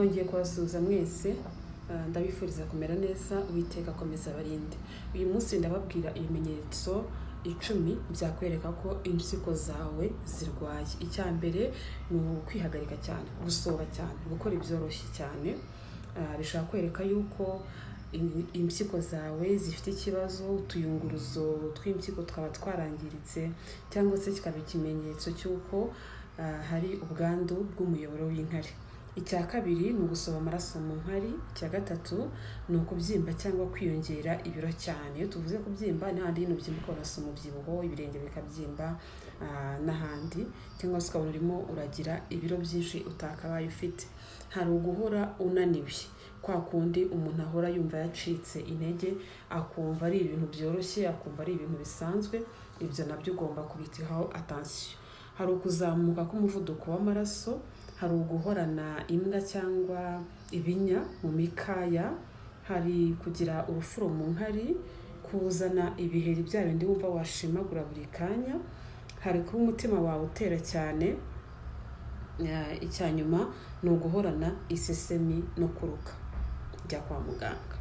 Nongeye kubasuhuza mwese, ndabifuriza kumera neza, Uwiteka akomeza abarinde. Uyu munsi ndababwira ibimenyetso 10 byakwereka ko impyiko zawe zirwaye. Icya mbere ni ukwihagarika cyane, gusoba cyane, gukora ibyoroshye cyane. Bishobora kwereka yuko impyiko zawe zifite ikibazo, utuyunguruzo tw'impyiko tukaba twarangiritse, cyangwa se kikaba ikimenyetso cy'uko hari ubwandu bw'umuyoboro w'inkari. Icya kabiri ni ugusoba amaraso mu nkari. Icya gatatu ni ukubyimba cyangwa kwiyongera ibiro cyane. Iyo tuvuze kubyimba, ni hahandi nyine ubyimba ukabona si umubyibuho, ibirenge bikabyimba n'ahandi, cyangwa se ukabona urimo uragira ibiro byinshi utakabaye ufite. Hari uguhora unaniwe, kwa kundi umuntu ahora yumva yacitse intege, akumva ari ibintu byoroshye, akumva ari ibintu bisanzwe. Ibyo nabyo ugomba kubitaho attention. Hari ukuzamuka k'umuvuduko w'amaraso, hari uguhorana imbwa cyangwa ibinya mu mikaya, hari kugira urufuro mu nkari, kuzana ibiheri bya bindi wumva washimagura buri kanya, hari kuba umutima wawe utera cyane. Icya nyuma ni uguhorana isesemi no kuruka. Jya kwa muganga.